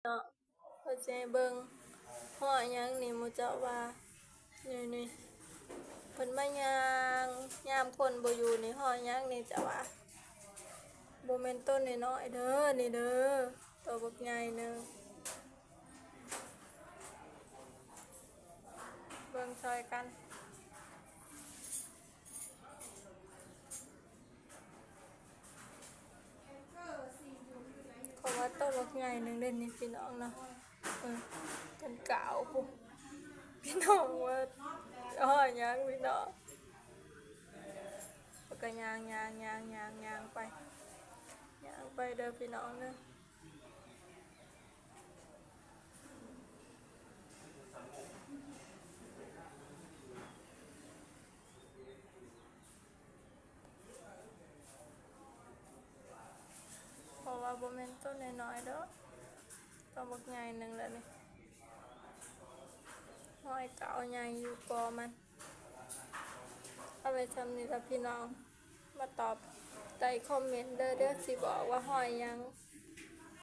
ເນາະ ເພິ່ນຊິໃຫ້ເບິ່ງ. ຮອຍຫຍັງນີ້ໝູ່ເຈົ້າວ່າ? ນີ້ໆ ເພິ່ນມາຍ່າງ ຍາມຄົນບໍ່ຢູ່ນີ້ ຮອຍຫຍັງນີ້ເຈົ້າວ່າ? ບໍ່ແມ່ນໂຕນ້ອຍໆເດີ ນີ້ເດີ ໂຕບັກໃຫຍ່ໜຶ່ງ. ເບິ່ງຊ່ອຍກັນ. ເພາະວ່າໂຕບັກໃຫຍ່ໜຶ່ງເດ້ນີ້ພີ່ນ້ອງເນາະ. ເອີ ເປັນກາວພຸ້ນ ພີ່ນ້ອງວ່າຮອຍຫຍັງພີ່ນ້ອງ. ແລ້ວກໍຍ່າງໆໆໆ ຍ່າງໄປ ຍ່າງໄປເດີພີ່ນ້ອງເດີ. ເພາະວ່າບໍ່ແມ່ນໂຕນ້ອຍໆດອກ ໂຕບັກໃຫຍ່ໜຶ່ງແລ້ວນີ້. ຮອຍກາວໃຫຍ່ຢູ່ກໍມັນ. ເອົາໄວ້ຊ່ຳນີ້ລະພີ່ນ້ອງ ມາຕອບໃຕ້ຄອມເມັນເດີ ດຽວຊິບອກວ່າຮອຍຫຍັງ.